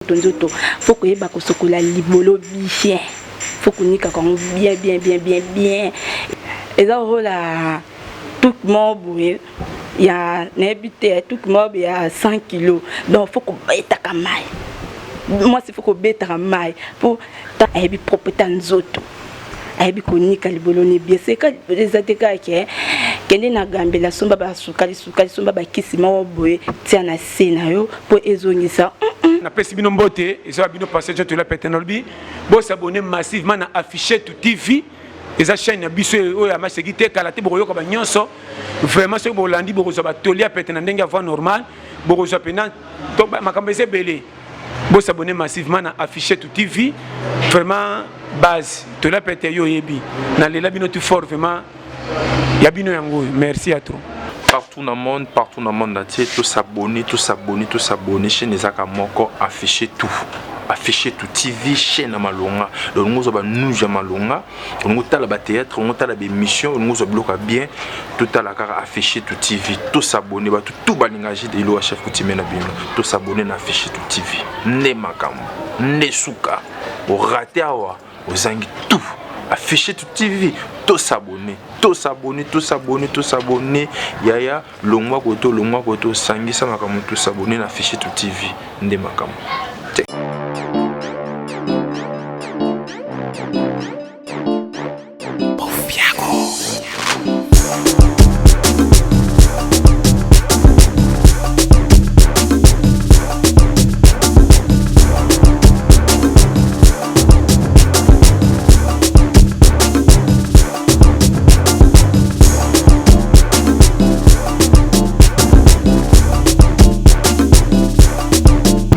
Nzoto faut koyeba kosokola libolo bien, faut konikaka yango bien bien bien bien bien. Eza lokola tout moko boye ya nayebi te, tout moko boye ya 100 kilo. Donc faut kobetaka mai, mwasi faut kobetaka mai po ayebi propreté ya nzoto, ayebi konika libolo ne bien. Seka libolo eza te kaka ke kende na gambela, somba basukali sukali, somba bakisi moko boye, tia na se na yo mpo ezongisa. Napesi bino mbote, eza bino pasteur John Tola Pete. Nalobi bosabonner massivement na Affiche TV, eza chaîne na biso oyo ya maseki te. Kala te bokoyoka banyonso. Vraiment, soki bolandi, bokozwa batoli ya pete na ndenge ya voie normale, bokozwa mpena makambo eza ebele. Bosabonner massivement na Affiche TV, vraiment base tola pete. Yo oyebi, nalela bino tout fort, vraiment ya bino yango oyo. Merci à trop. Partout dans le monde, partout dans le monde entier, tout s'abonner, tout s'abonner, tout s'abonner. Chaîne ezaka moko, Affiché Tout, Affiché Tout TV, chaîne ya malonga. Donc ozwa banews ya malonga, olingo otala bathéâtre, olingo otala baémission, olingo ozwa biloko ya bien, totala kaka Affiché Tout TV. Tout s'abonner, bato tout balinga jide elo ya chef coutumier na bino. Tout s'abonner na Affiché Tout TV, nde makambo, nde suka. Orater awa, ozangi tout. Affiché Tout TV, tout s'abonner, tout s'abonner, tout s'abonner, tout s'abonner. Yaya longwa koto, longwa koto, osangisa makambo. Tout s'abonner na Affiché Tout TV, nde makambo te.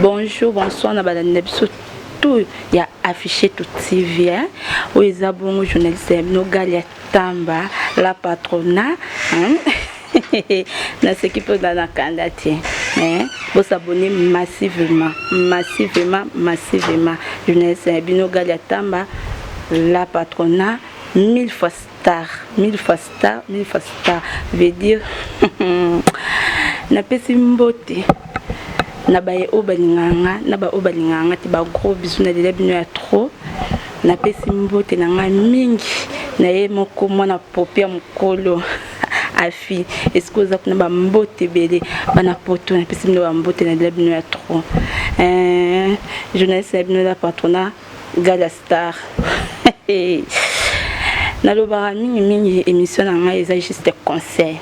Bonjour, bonsoir na balandi na biso tout ya Affiché Tout TV, hein? Oyo eza bongo journaliste ya bino Galia Tamba, la patrona, hein? Naseki mpo oza na kanda te, hein? Bosabonner massivement, massivement, massivement. Journaliste ya bino Galia Tamba, la patrona, mille fois star, mille fois star, mille fois star, veut dire napesi mbote na baye oyo balingaka nga na baoyo balingaka nga te. Bagros bisous, nalela bino ya trop. Napesi mbote na ngai mingi na ye moko mwana popi ya mokolo afi esika oza kuna. Bambote ebele, bana poto, napesi bino bambote, nalela bino ya trop. Journaliste na bino, la patrona Gala Star. Nalobaka mingimingi, émission na ngai eza juste conseil,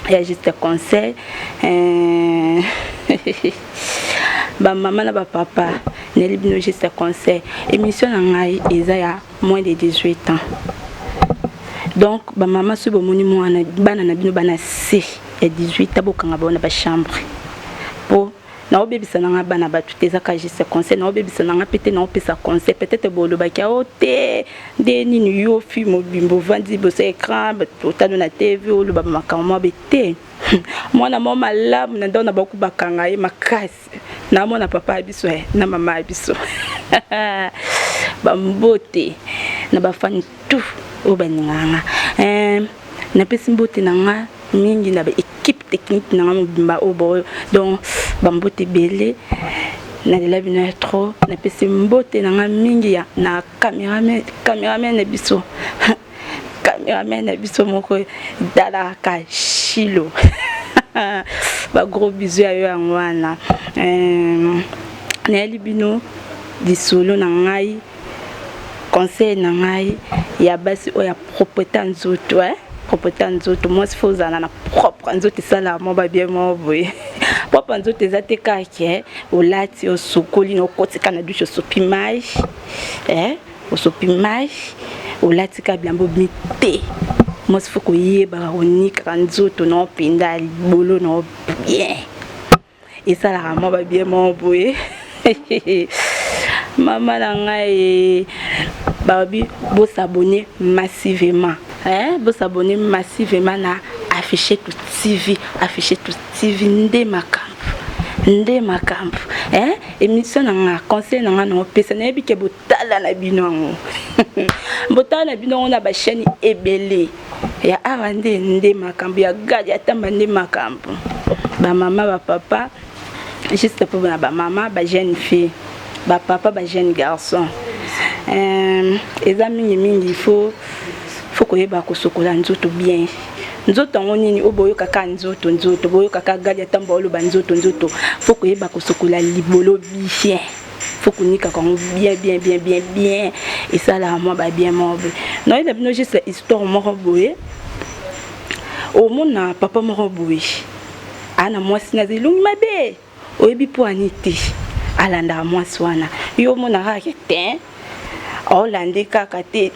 ya juste conseil. Bamama na bapapa, nayeli bino juste conseil. Émission na ngai eza ya moins de 18 ans. Donc bamama, soki bomoni mwana, bana na bino bana se ya 18 ans, bokanga bango na bachambre po naobebisa na nga bana bato te. Ezaka juste conseil, naobebisa na nga mpe te, naopesa conseil. Peut-être bolobaki ao te nde nini, yo fi mobimba ovandi liboso ya écran, otano na TV, oloba makambo mabe te. Mwana mwa malamu na ndako na baku bakanga ye makasi. Namona papa ya biso na mama ya biso. Bambote na bafani tout oyo balingaka nga. Napesi mbote na nga mingi na baéquipe technique na nga mobimba oyo boyo. Donc bambote ebele, nalela bino ya trop. Napesi mbote na nga mingi ya na cameraman, cameraman na biso, cameraman na biso moko Dalaka Shilo. Bagros bisous ya yo. Yango wana nayeli bino lisolo na ngai, conseil na ngai ya basi oyo ya propreté ya nzoto, eh? Propreté ya nzoto, mwasi faut ozala na propre nzoto. Esalaka mwa babien moko boye. Propre nzoto eza te kaka olati, osukoli na okotika na douche, osopi mai, eh? Osopi mai, olati ka bilamba, obimi te. Mwasi faut koyebaka konikaka nzoto na opinda libolo na bien, esalaka mwa babien moko boye. Mama na ngai, babi bosabonner massivement, hein? Bosabonner massivement na Affiché Tout TV. Affiché Tout TV nde makambo, nde makambo, hein? Émission na nga, conseil na nga na opesa, nayebi ke botala na bino yango, botala na bino yango na bachaîne ebele ya awa. Nde makambo ya Gadi Atamba, nde makambo. Bamama, bapapa. Juste mpo na bamama, bajeune fille, bapapa, bajeune garçon, eza mingimingi il faut koyeba kosokola nzoto bien. Nzoto yango nini oyo boyokaka? Nzoto, nzoto boyokaka gali ata oloba nzoto, nzoto. Faut koyeba kosokola libolo bien, faut konikaka yango bien, bien, bien, bien, bien. Esalaka mwa babien moko boye. Nayela bino juste histoire moko boye. Omona papa moko boye aa na mwasi naza elongi mabe, oyebi mpo ani te, alandaka mwasi wana. Yo omona kaka te, aolande kaka te.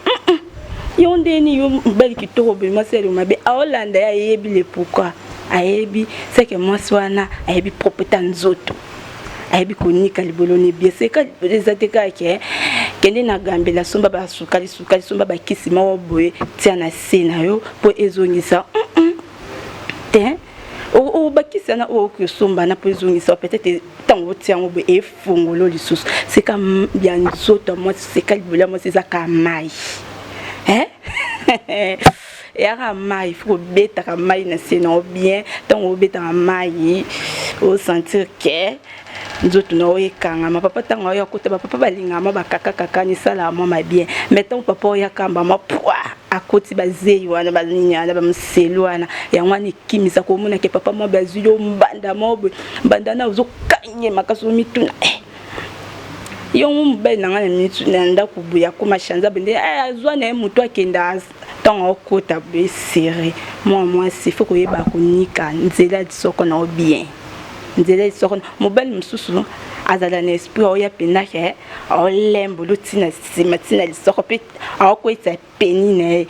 Yo ndeni yo mobali kitoko boye, mwasi elongi mabe, aolanda ye. Ayebi le pourquoi, ayebi seke mwasi wana ayebi propreté nzoto, ayebi konika libolo ne bien. Seka libolo eza te kaka ke kende na gambela, somba basukali sukali, somba bakisi moko boye, tia na se na yo mpo ezongisa te. Obakisi wana oyo okoki osomba na mpo ezongisa, peut-être ntango otia yango boye, efongolo lisusu. Seka ya nzoto ya mwasi, seka libolo ya mwasi eza kaka mai, eyaka mai. Faut kobetaka mai na se na yo bien. Ntango obetaka mai, osentir ke nzoto na oyo ekangama. Papa ntango oyo akota, bapapa balingaka mwa bakakakaka, esalaka mwa mabien. Mais ntango papa oyo akamba mwa poi, akoti bazei wana, banini wana, bamoselu wana, yango wana ekimisa. Komona ke papa mwa bazwi yo mbanda mwa boye, mbanda wana ozokanye makasi, omituna eh. Yongo mobali na ngai na minute na ndako boye akóma chanza boye, nde azwa na ye moto akenda. Ntango akota boye serré, mwa mwasi faut koyeba konika nzela lisoko na yo bien, nzela lisoko. Mobali mosusu azala na esprit aoya mpenza ke aolembolo ntina nsima, ntina lisoko, mpe aokwetisa pénis na ye,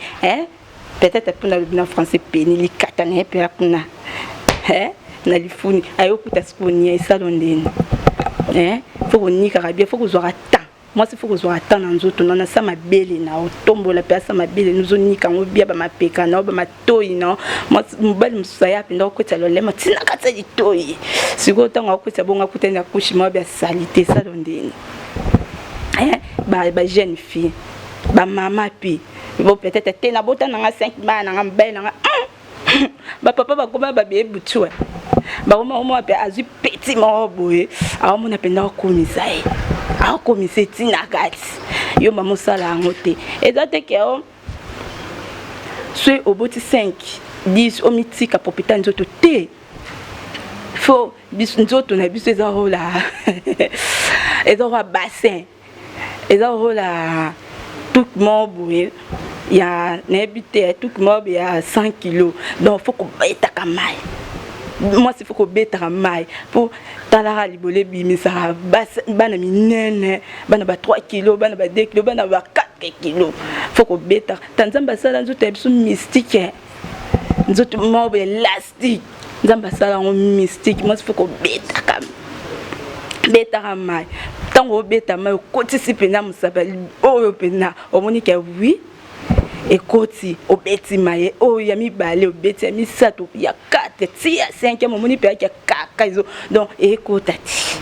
peut-être mpona alobi na français pénis, likata na ye mpe kuna na lifuni ayokuta. Sikoyo esalo ndeni? Faut konikaka bien, faut kozwaka temps. Mwasi faut kozwaka temps na nzoto na nasa mabele na otombola mpe asa mabele, nozonika yango bia, bamapeka na yo, bamatoi na yo. Mobali mosusu aya mpenza okotisa lolemo ntina kati ya litoi. Sikoyo ntango akotisa bongo, akutani na couche moko bia sali te. Esalo ndeni? Bajeune fille, bamama mpe bo peut-être te, nabota nanga 5 bana nanga, mobali nanga. Bapapa bakoma babeye butu, bakoma omona mpe azwi petit moko boye, aomona mpenza akomisa ye, akomisa etina kati. Yo mama osala yango te. Eza te ke o soki oboti 5, 10, omitika propriété nzoto te. Faut biso nzoto na biso eza rola, eza rola bassin, eza rola tout moko boye ya nayebi te, tout moko boye ya 100 kilo. Donc faut kobetaka mai, mwasi faut kobetaka mai mpo talaka libolo ebimisaka bana minene, bana ba 3 kilo, bana ba 2 kilo, bana ba 4 kilo. Faut kobetaka ta. Nzambe asala nzoto ya biso mystique, nzoto moko boye élastique, Nzambe asala yango mystique. Mwasi faut kobetaka, betaka mai. Ntango obeta mai, okotisi mpenza mosapa oyo mpenza, omoni ke wi ekoti. Obeti mai oyo ya mibale, obeti ya misato, ya 4 ti ya 5, omoni mpe yaki kaka ezo, donc ekota ti.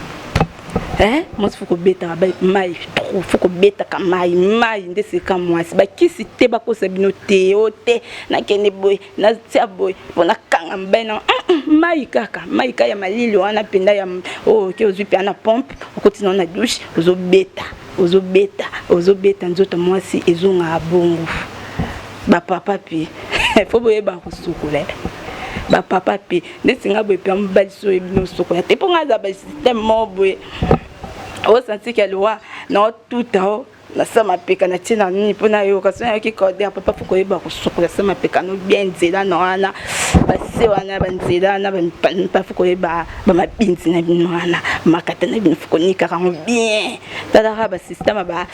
Mwasi faut kobetaka mai trop, faut kobetaka mai. Mai nde seka mwasi. Bakisi te, bakosa bino te. O te, nakende boye, natia boye mpo nakanga mobali na mai. Kaka mai ka ya malili wana mpenza ya oyo ke ozwi mpe na pompe, okoti nao na douche, ozobeta, ozobeta, ozobeta, nzoto mwasi ezongaka bongo. Bapapa mpe faut boyeba kosukola. Bapapa mpe neti nga boye mpe mobali so oyebi nosukola te, mpo nga aza basystème moko boye, osantiki lowa na otuta o nasa mapeka, natie na nini mpo nayoka so nayoki corder. Papa faut koyeba kosukola sa mapeka no bien, nzela na wana, base wana, banzela wana. Bampa faut koyeba bamabinzi na bino wana, makata na bino, faut konikaka yango bien. Talaka basystème ba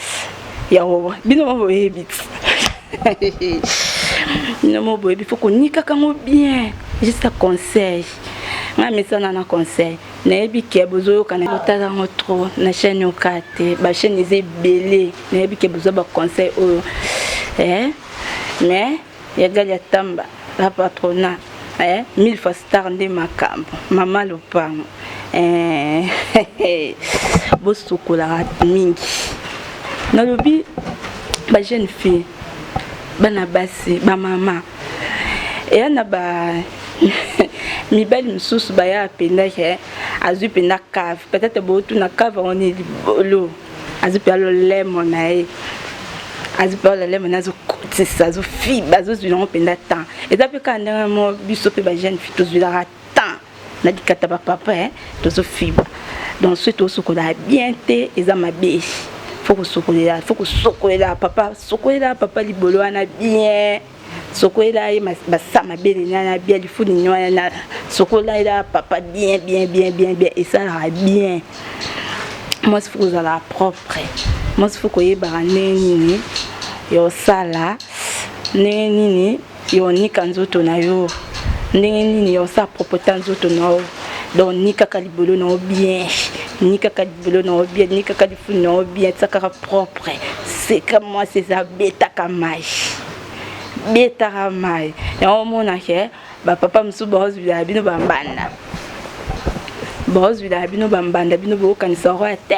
ya bino mo boyebi ti, bino mo boyebi, faut konikaka yango bien. Juste conseil, ngai mesana na conseil. Nayebi ke bozoyoka na botala yango trop na chaîne oka te, bachaîne eza ebele. Nayebi ke bozwa baconseil oyo, mais ya gali ya tamba, la patrona, mille fois star nde makambo, mama lopango, bosukolaka mingi. Nalobi bajeune fille, bana basi, bamama, eya na ba mibali mosusu baya apendaki. Azwi mpenza cave, peut-être botuna cave yango ni libolo. Azwi mpenza lolemo na ye, azwi mpenza lolemo na ye, azokotisa, azofiba, azozwila yango mpenza temps. Eza mpe kaka ndenge moko biso mpe bajeune fille tozwilaka temps na likata bapapa, eh, tozofiba. Donc soki tosokolaka bien te, eza mabe. Faut kosokolela, faut kosokolela papa, sokolela papa libolo wana bien, sokolela ye basa mabele wana bien, lifuni wana, sokolela papa bien, bien, bien, bien, bien, esalaka bien. Mwasi faut kozala propre, mwasi faut koyebaka ndenge nini yosala, ndenge nini yonika nzoto na yo, ndenge nini yosala propreté nzoto na yo. Donc ni kaka libolo na yo bien, ni kaka libolo na yo bien, ni kaka lifuni na yo bien, tia kaka propre. Seka mwasi eza betaka mai, betaka mai. Yango omonake bapapa mosusu baozwilaka bino bambanda, baozwilaka bino bambanda, bino bokokanisa roi te.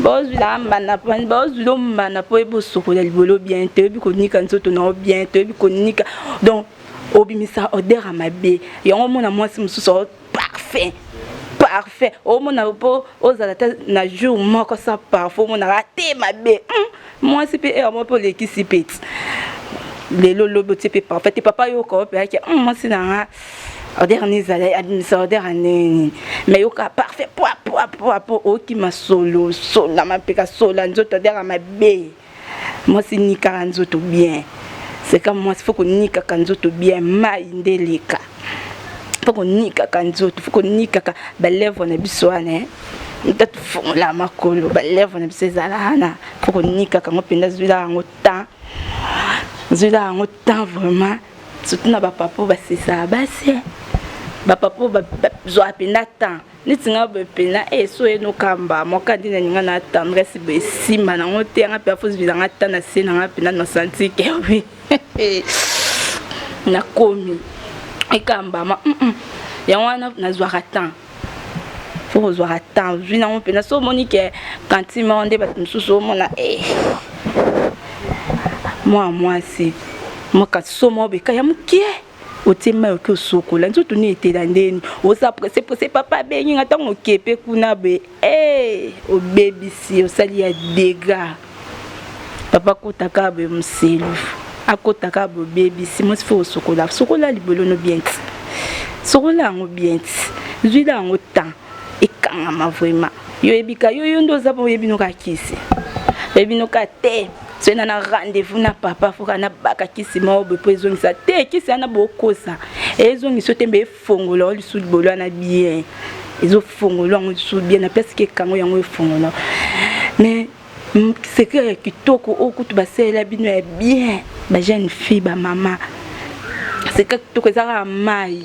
Baozwilaka mbanda, baozwila mbanda mpo oyebi osokola libolo bien te, oyebi konika nzoto na yo bien te, oyebi konika, donc obimisa odeur ya mabe. Yango omona mwasi mosusu parfait, parfait, omona mpo ozala ta na jour moko sa parfait, omonaka te mabe. Mwasi mpe ere moko mpe olekisi mpe ti lelo, lobi otie mpe parfait te, papa yoka o mpe ake mwasi na nga odeur ni ezala, abimisa odeur ya ndenge nini? Mais yoka parfait poa poa poa, po okima solo sola mapeka, sola nzoto, odeur ya mabe. Mwasi nikaka nzoto bien. Seka mwasi faut konikaka nzoto bien, mai nde eleka. Faut konikaka nzoto, faut konikaka balèvre na biso wana, nta tofongola makolo, balèvre na biso ezala wana, faut konikaka yango mpenza. Zwila yango temps, zwila yango temps vraiment, surtout na bapapa oyo basesaka basi, bapapa oyo bazwaka mpenza temps neti nga boye mpenza. E so enokamba moka ndi na ninga na tendresse boye, esimba nango te, yanga mpe afo zwilanga temps na se nanga mpenza, na sentir que oui, nakomi ekambama. Yango wana nazwaka temps, faut kozwaka temps, ozwi nango mpenza. So omoni que kantime wana nde bato mosusu omona e mwa mwasi mwaka somo obeka ya mokie, otie mai, oki osokola nzoto ni etela ndeni, oza presse presse, papa abengi nga, ntango okepe kuna boye e obebisi, osali ya dégâts. Papa akotaka boye moselu, akotaka boye, obebisi. Mwasi faut osokola, sokola libolo no bien ti, sokola yango bien ti, zwila yango temps, ekangama vraiment. Yo oyebika yo, yo nde oza mpo oyebi noka kisi, oyebi noka te. Soki na rendez-vous na papa, foka nabaka kisi moko boye mpo ezongisa te. Kisi wana bokosa, ezongisa te, mbe efongola o lisusu libolo wana bien, ezofongola yango lisusu bien na place ke ekango yango, efongola. Mais secret ya kitoko oyo kutu basalela bino ya bien, bajeune fille, bamama, secret kitoko eza kaka mai.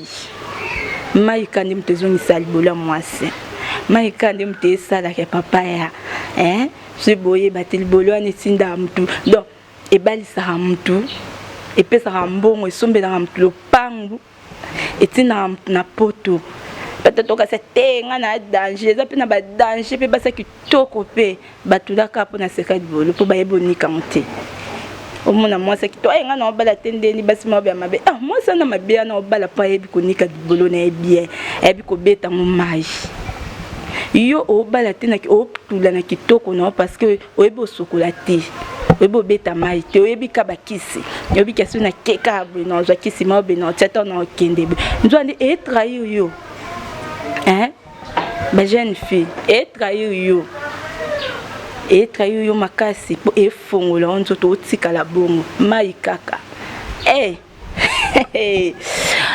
Mai ka nde moto ezongisa libolo ya mwasi, mai ka nde moto esalaka papa ya, eh? Soki boyeba te, libolo wana etindaka motu, donc ebalisaka motu, epesaka mbongo, esombelaka motu lopangu, etindaka motu na poto. Peut-être okasa te nga na danger, eza mpe na badanger mpe basa kitoko mpe batulaka mpo na seka libolo, mpo bayebi onikango te. Omona mwasi kitoko, nga na obala te, ndeni basi moko ya mabe. Ah, mwasi wana mabe wana obala mpo ayebi konika libolo na ye bien, ayebi kobeta ngo mai. Yo obala te, otula na kitoko na yo parce que oyebi osokola te, oyebi obeta mai te, oyebi ka bakisi, oyebi kasi nakeka boye, na ozwa kisi moko boye, na otia ta na okende boye, nzwa nde etrahir yo, hein? Bajeune fille, etrahir yo, etrahir yo makasi, mpo efongola yo nzoto, otikala bongo. Mai kaka, eh!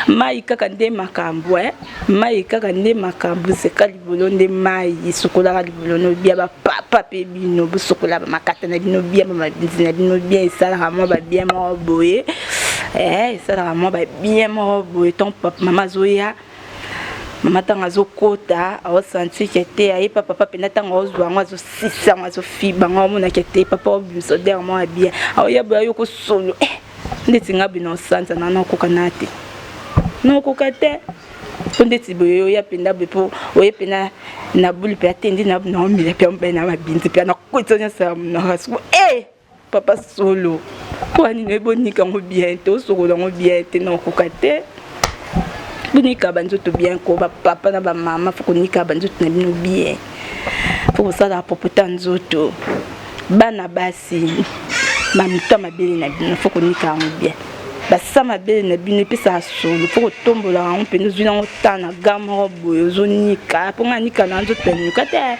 Mai kaka nde makambo, eh? Mai kaka nde makambo. Seka libolo nde mai, esokolaka libolo no bia. Bapapa mpe bino bosokola bamakata na bino bien, bamabinzi na bino bien, esalaka mwa babien moko boye, eh, esalaka mwa babien moko boye. Ntango mama azoya, mama ntango azokota, aosentir que te aye pa papa mpenza. Ntango aozwa yango, azosisa yango, azofiba yango, aomonaka te papa obimisa odeur moko ya bien, aoya boye, ayoko solo, eh, ndeti nga boye na osanza na nakoka na te, nakoka te, mpo ndeti boye oya mpenza boye, mpo oye mpenza na buli mpe atendi na naomela mpe mpe na mabinzi mpe nakotisa nyonso ya monoko siko e papa solo. Mpo anini? Oyebi onika yango bien te, osokola yango bien te, nakoka te. Bonika banzoto bien ko, bapapa na bamama, faut konika banzoto na bino bien, faut kosala propreté ya nzoto. Bana basi, bamito ya mabele na bino, faut konika yango bien. Basa mabele na bino epesaka solo, faut kotombola yango mpenza. Ozwi nango ta na ga moko boye, ozonika. Mpo nga nika na nzoto ya nika te,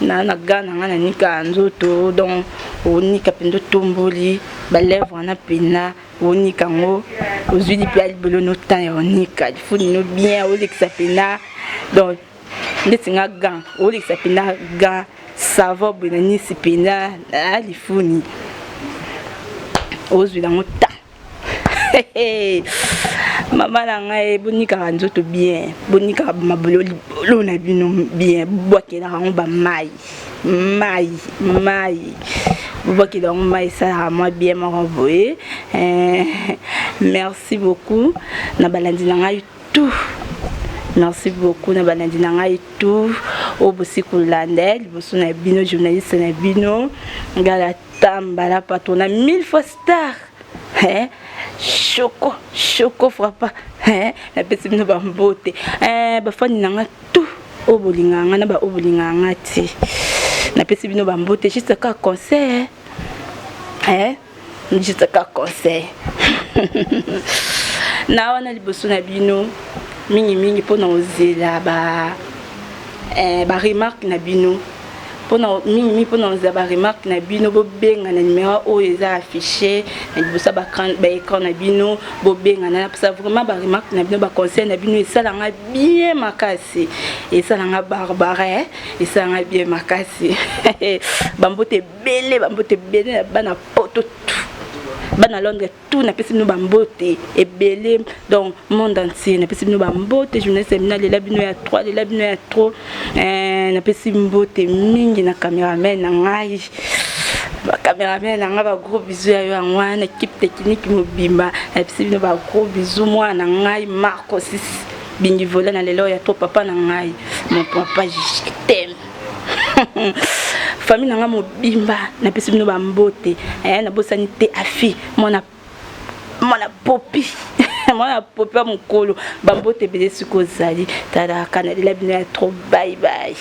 na ga na nga nanika ya nzoto. Donc onika mpenza, otomboli balèvre wana mpenza, onika yango, ozwi lipi ya libolo no, temps ya onika lifuni no bien, olekisa mpenza. Donc ndeti nga gant, olekisa mpenza gant savon boye na nisi mpenza na lifuni, ozwila yango temps. Mama na ngai, bonikaka nzoto bien, bonikaka mabolo, libolo na bino bien, bobwakelaka yango bamai, mai, mai, bobwakela yango mai, esalaka mwa bien moko boye. Merci beaucoup na balandi na ngai tout, merci beaucoup na balandi na ngai tout oyo bosi kolanda. Liboso na bino, journaliste na bino, Ngala Tambala, patron mille fois star, hein? Choco choco frappa, hein? Napesi bino bambote, bafani na nga tout oyo bolingaka nga na baoyo bolingaka nga te, napesi bino bambote. Juste kaka conseil, hein? Juste kaka conseil na wana liboso na bino mingimingi mpona kozela ba baremarque na bino, mpona mingimingi mpona kozela baremarque na bino. Bobenga na numéro oyo eza affiché na liboso ya baécran na bino. Bobenga na napesa vraiment baremarque na bino, baconseil na bino esalanga bien makasi, esalanga barbara, esalanga bien makasi. Bambote ebele, bambote ebele na bana Poto tout, bana Londres tout, napesi bino bambote ebele. Donc monde entier, napesi bino bambote. Journaliste bino alela bino ya trop, alela bino ya trop. Napesi mbote mingi na cameraman na ngai, bacameraman na ngai, bagros bisous ya yo yango wana. Équipe technique mobimba, napesi bino bagros bisous. Mwana na ngai Marco Sis Bingi Vola na lelo ya trop, papa na ngai, mon papa, je t'aime. Famille na ngai mobimba, napesi bino bambote. Nabosani te Afi, mwana, mwana Popi, mwana Popi ya mokolo, bambote ebele. Soki ozali talaka, nalela bino ya trop. Bye bye.